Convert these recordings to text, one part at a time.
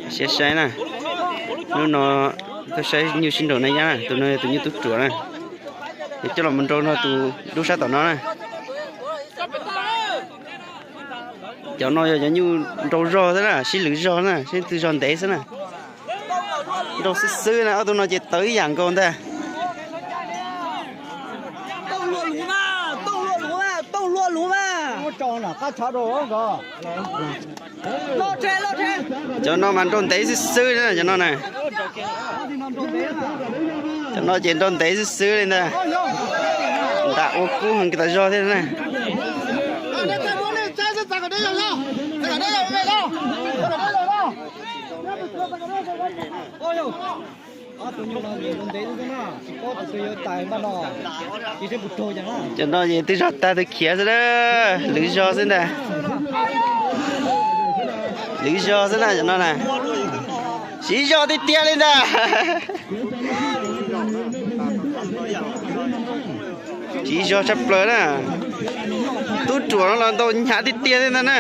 Saib saib na, hnub no tuaj saib nyuj sib nraus na yab na, tus no yog tus nyuj tub ruam na. Yog coj los mus nrau no tus dub sab tom no na. Cov no yog cov nyuj nrau zog xwb na, sib lwv zog na, sib tw zog ntev xwb na. Nrau xwb xwb na, ob tug no ces tawv ib yam nkaus ntag. Cov no mas nrau ntev xwb xwb na, cov no na. Cov no ces nrau ntev xwb xwb li ntag. Nram ua kub heev tas zog thiab na. Cov no ces twb zog tag twb khiav xwb na, lwv zog xwb ntag. Lwv zog xwb na cov no na. Siv zog tiag tiag li ntag. Siv zog tshaj plaws na. Tub ruam no los ntaus hnyav tiag tiag thiab ntag na.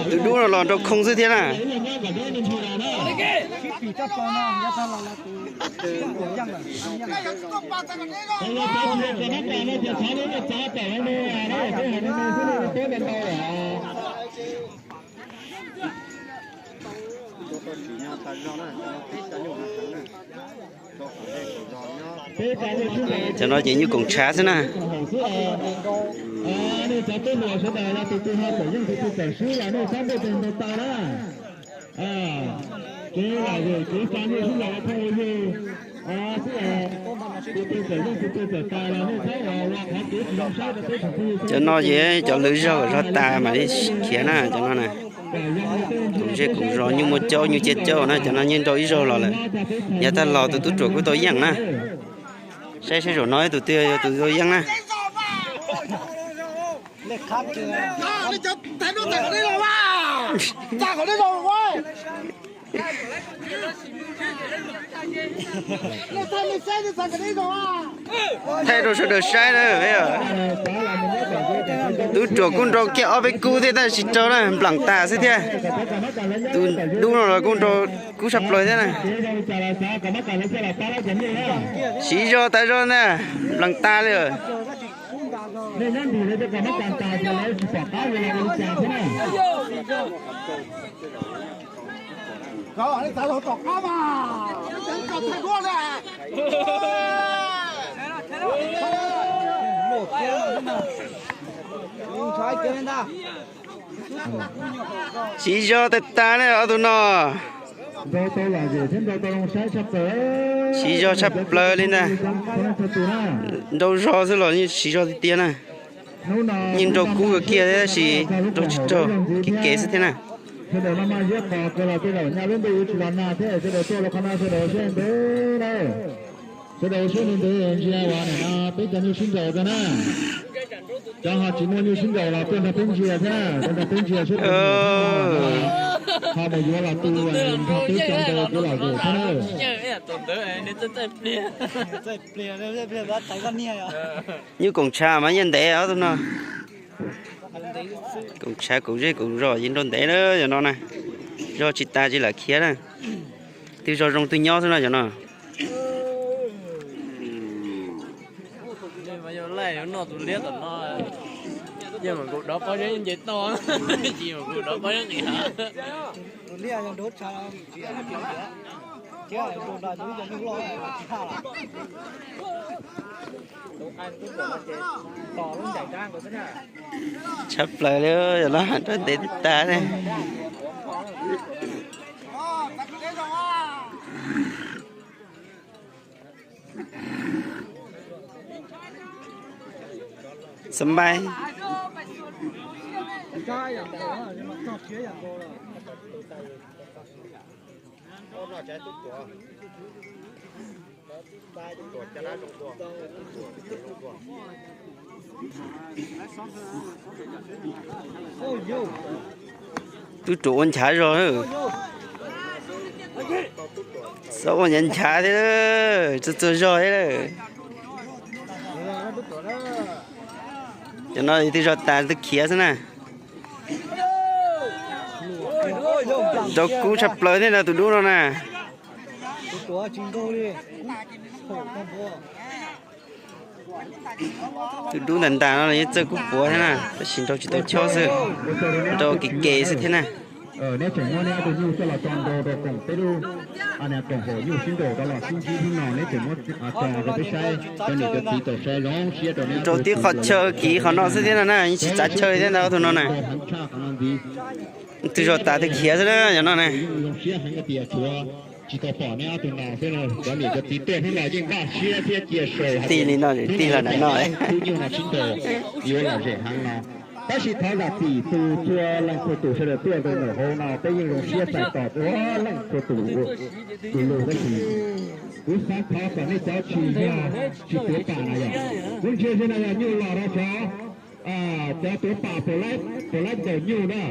Tus dub no los nrau khoo xwb thiab na. Cov no ces nyuj koom tshav xwb na. Cov no ces cov lwv zog kom zog tas mam li khiav na, cov no na. Koom zej koom zos, nyuj muaj caub nyuj ciaj caub na, cov no yeej nrau ib zaug los lawm. Yav tag los tus tub ruam kuj tau yeej na. Saib seb zaum no ib tus twg yog tus tau yeej na. Thaij rau sawv daws saib na. Tub ruam kuj nrau kiag ob peb kub thiab tab sis raug na, nplam tas xwb thiab. Tus dub no los kuj nrau kub tshaj plaws thiab na. Siv zog tas zog ntag, nplam tas li. Siv zog tas tas li ob tug no. Siv zog tshaj plaws li ntag. Nrau zog xwb los yeej siv zog tiag tiag na. Yeej nrau kub kiag thiab tab sis nrau tsis raug, kev kev xwb thiab na. Sawv daws siab ntev ntsia uas nim no peb cov nyuj sib nraus tag na. Cov ho tsis muaj nyuj sib nraus los tuaj nrog peb ntsia thiab na, tuaj nrog peb ntsia seb ho mus yuav los tu nrog peb cov nraus kuv los zus thiab na. Nyuj koom tshav mas yeej ntev ob tug no. Koom tshav koom zej koom zos yeej nrau ntev na, yog no na. Zog tsis tas tsis lam khiav na. Twb zog zoo twb nyob xwb no yog no. Tshaj plaws li, yog no nrau ntev tag ne. Xab maib. Tub ruam ua nchav zog. Txhob ua nchav nchav thiab, txog txog zog thiab. Cov no twb zog tas twb khiav xwb na. Nrau kub tshaj plaws thiab ntag tus dub no na. Tus dub ntag ntag no los yeej txawj kub puav thiab na, tab sis nrau tsis tau chob xwb, nrau kev kev xwb thiab na. Neb tseem muab neb ob tug nyuj coj los tso nrau rau koom peb lub, koom haum nyuj sib nraus rau los sib ntsib lub no, neb tseem muab tso rau peb saib, cov niam cov txiv tau saib zoo siab rau neb. Nrau tib qhov chaw kiv qhov no xwb thiab no na, yeej tsis txav chaw thiab ntag ob tug no na. Heev tshaj qhov no ntxiv. Twg zog tas twg khiav xwb na cov no na. Zoo siab heev tias tshuav tsis tau pom neb ob tug no xwb, cov niam cov txiv tuaj hnub no yeej npaj siab thiab cia saws hais tias hnub no yuav tau tub nyuj no sib nraus, yuav lom zem heev no. Tab sis thov zam txim tus txhua leej txhua tus sawv daws tuaj rau ntawm hauv no, peb yeej zoo siab txais tos txhua leej txhua tus tus lus, tab sis kuv xav thov kom nej cov tsis yog tsis tuav pam na yom, kuv ntsia ze no yog nyuj los rau cov, cov tuav pam puas laib ntaus nyuj na,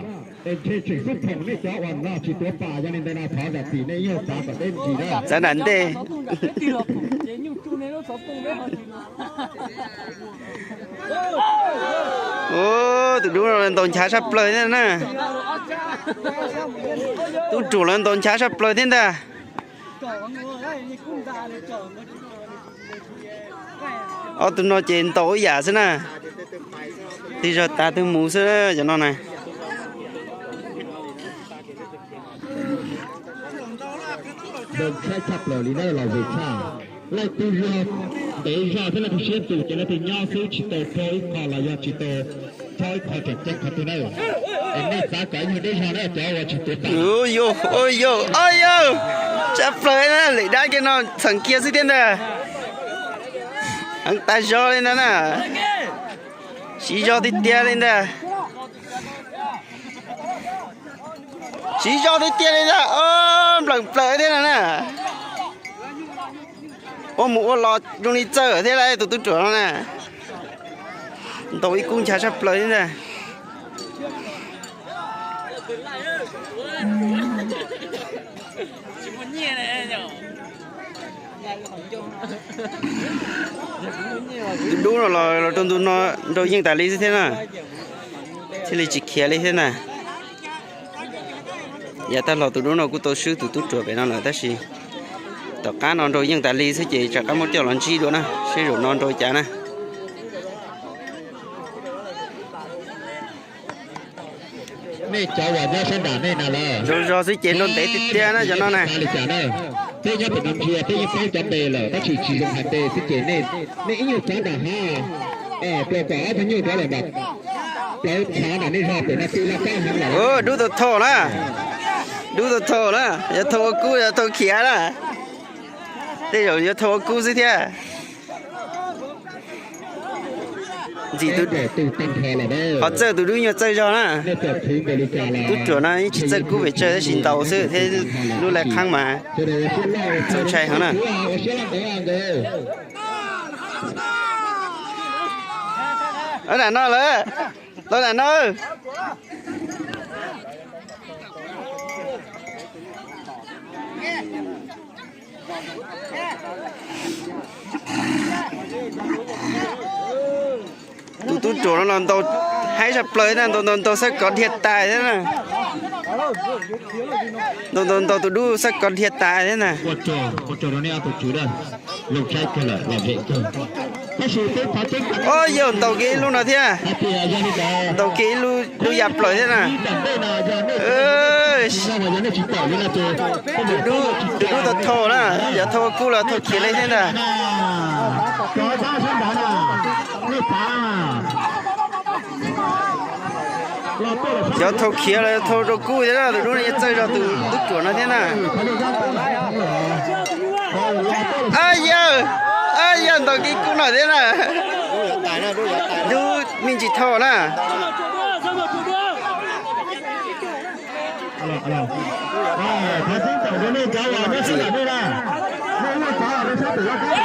es ntshe tseem xub phoom nej cov uas no tsis tuav pam, yog li ntawd no thov zam txim nej ib zaug txav kom deb ntsis na. Txav nram ntej. Tus dub no ntaus nchav tshaj plaws thiab na. Tub ruam los ntaus nchav tshaj plaws thiab ntag. Ob tug no ces ntaus ib yam xwb na. Twg zog tas twg mus xwb cov no na. Zoo saib tshaj plaws li na los vim tshaj. Leej twg yog ntev zog thiab leej twg siab ntus ces leej twg nyob xwb tsis tau rau ib qho los yog tsis tau rau ib qho tseem ceeb qhov twg na. Es nej xav kom ib nyuag deb zog na cov uas tsis tuav pam. Ua yog, ua yog, o yog, tshaj plaws na, lwm dab kiag no txheem kiag xwb thiab ntag. Heev tas zog li ntag na. Siv zog tiag tiag li ntag. Siv zog tiag tiag li ntag, o, nplawm plaws thiab no na. Ua mus ua los zoo li txawj thiab lauj tus tub ruam no na. Ntaus ib kub nchav tshaj plaws thiab ntag. Tus dub no los rau ntu no nrau yeej tas li xwb thiab na, thiaj li tsis khiav li thiab na. Yav tag los tus dub no kuj tau swb tus tub ruam pem no lawm tab sis tom qab no nrau yeej tas li xwb ces rov qab muab coj los ntsib dua na, seb zaum no nrau cas na. Nej cov uas nyob sab nram nej na los, zoo zog xwb ces nrau ntev tiag tiag na cov no na. Li cas na, peb nyob pem no ntsia peb yeej paub cov npe lawm tab sis tsis zoo hais npe xwb ces nej ib nyuag txav nram hav, rau kom ob tug nyuj rov los nram plawv txhav nram nej zog pem no twb laj kab heev lawm. Dub tau thau na, dub tau thau na, yog thau ua kub yog thau khiav na. Tej zaum yuav thau ua kub xwb thiab. Ntxim tus, qhov txawj tus dub nyuag txawj zog na. Tub ruam no yeej tsis txawj kub pes tsawg tab sis ntaus xwb thiab lub lai qhaeb mas txaus ntshai heev na. Nram no lawm, los nram no. Tus tub ruam no los ntaus haib tshaj plaws thiab, ntaus ntaus ntaus xab kov dhia tas thiab na. Ntaus ntaus ntaus tus dub xab kov dhia tas thiab na. Ob yog ntaus kiag ib lub no thiab. Ntaus kiag ib lub, lub ya plaws thiab na. Tus dub, tus dub tau thau na, yog thau kub los thau khiav li thiab ntag. Yog thau khiav los yog thau rau kub thiab na, tus dub no yeej txawj zog tus tub ruam no thiab na. Ab yawg, ab yawg ntaus kiag kub no thiab na. Dub me ntsis thau na.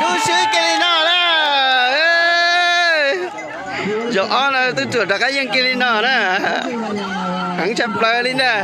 Dub swb kiag li no na. Zaum ob no tub ruam rov qab yeej kiag li no na. Heev tshaj plaws li ntag.